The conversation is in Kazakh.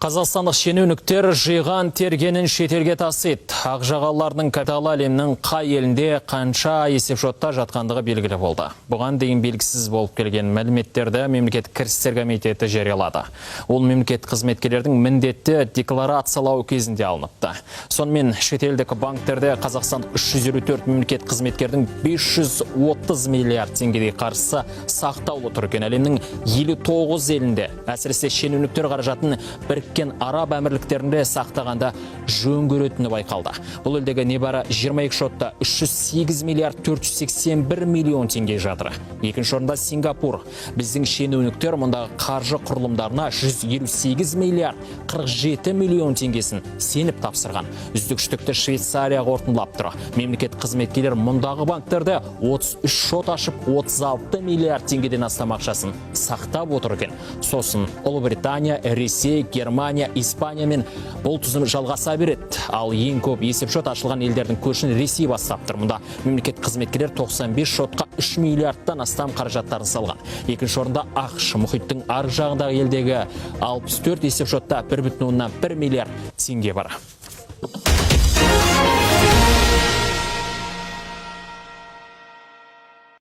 Қазақстандық шенеуніктер жиған тергенін шетелге тасиды. Ақжағалылардың капиталы әлемнің қай елінде қанша есепшотта жатқандығы белгілі болды. Бұған дейін белгісіз болып келген мәліметтерді Мемлекеттік кірістер комитеті жариялады. Ол мемлекеттік қызметкерлердің міндетті декларациялау кезінде алыныпты. Сонымен, шетелдік банктерде қазақстандық 354 мемлекет қызметкердің 530 миллиард теңгедей қаржысы сақтаулы тұр екен. Әлемнің 59 елінде, әсіресе шенеуніктер қаражатын Біріккен Араб Әмірліктерінде сақтағанды жөн көретіні байқалды. Бұл елдегі небары 22 шотта 308 миллиард 481 миллион теңге жатыр. Екінші орында Сингапур. Біздің шенеуніктер мұндағы қаржы құрылымдарына 158 миллиард 47 миллион теңгесін сеніп тапсырған. Үздік үштікті Швейцария қорытындылап тұр. Мемлекет қызметкерлер мұндағы банктерде 33 шот ашып, 36 миллиард теңгеден астам ақшасын сақтап отыр екен. Сосын Ұлыбритания, Ресей, Германия, Испания мен бұл тізім жалғаса береді. Ал ең көп есепшот ашылған елдердің көшін Ресей бастап тұр. Мұнда мемлекет қызметкерлер 95 шотқа 3 миллиардтан астам қаражаттарын салған. Екінші орында АҚШ, мұхиттың ар жағындағы елдегі 64 есепшотта 1,1 миллиард теңге бар.